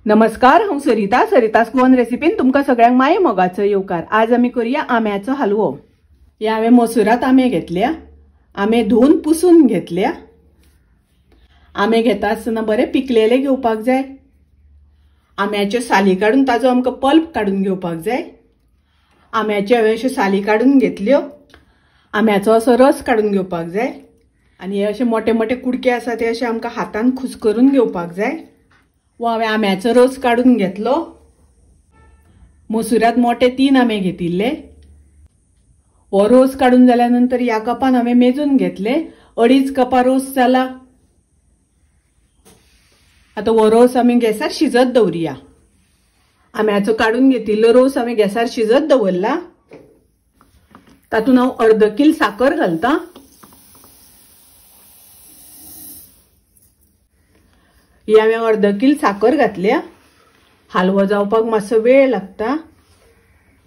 नमस्कार, हांव सरिता, सरितास गोवन रेसिपीन तुमकां सगळ्यांक माये मोगाचो येवकार। आज आमी करूया आंब्याचो हालवो। हे हांवें मसुरात आंबे घेतल्या, आंबे धुवन पुसून घेतल्या। आंबे घेता आसतना बरे पिकलेले घेवपाक जाय। आंब्याच्यो साली काडून ताजो आमकां पल्प काडून घेवपाक जाय। आंब्याच्यो हांवें अश्यो साली काडून घेतल्यो। आंब्याचो असो रस काडून घेवपाक जाय आनी हे अशे मोटे मोटे कुडके आसा ते अशे आमकां हातान खुसकरून घेवपाक जाय। वो हांवें आंब्याचो रोस काडून घेतलो। मसुरात मोटे 3 आंबे घेतिल्ले। हो रोस काडून जाल्या नंतर ह्या कपान हांवें मेजून घेतले 2.5 कपा रोस जाला। आतां हो रोस आमी गॅसार शिजत दवरुया। आंब्याचो काडून घेतिल्लो रोस आमी गॅसार शिजत दवरला। तातूंत हांव अर्द किल साकर घालता। ही हांवें अर्द किल साकर घातल्या। हालवो जावपाक मातसो वेळ लागता,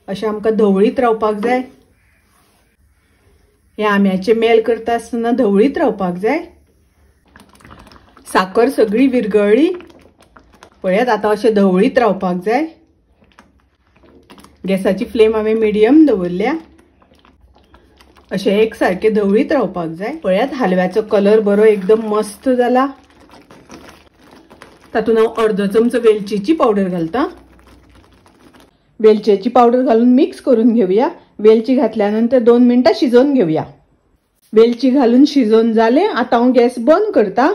अशें आमकां धवळीत रावपाक जाय। हे आंब्याचे मेल करता आसतना धवळीत रावपाक जाय। साकर सगळी विरगळ्ळी पळयात, आतां अशें धवळीत रावपाक जाय। गॅसाची फ्लेम हांवें मिडियम दवरल्या। अशें एक सारकें धवळीत रावपाक जाय। पळयात हालव्याचो कलर बरो एकदम मस्त जाला। तातूंत हांव अर्द चमचो वेलचीची पावडर घालता। वेलचीची पावडर घालून मिक्स करून घेवया। वेलची घातल्या नंतर 2 मिनटां शिजोवन घेवया। वेलची घालून शिजोवन जालें, आतां हांव गॅस बंद करता।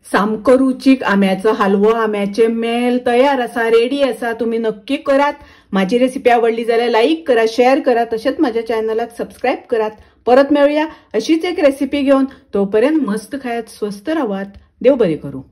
सामको रुचीक आंब्याचो हालवो, आंब्याचे मेल तयार आसा, रेडी आसा। तुमी नक्की करात। म्हाजी रेसिपी आवडली जाल्यार लायक करा, शेअर करा, तशेंच म्हाज्या चॅनलाक सबस्क्रायब करात। परत मेळुया अशीच एक रेसिपी घेवन। तोपर्यंत मस्त खायात, स्वस्थ रावात। देव बरें करूं।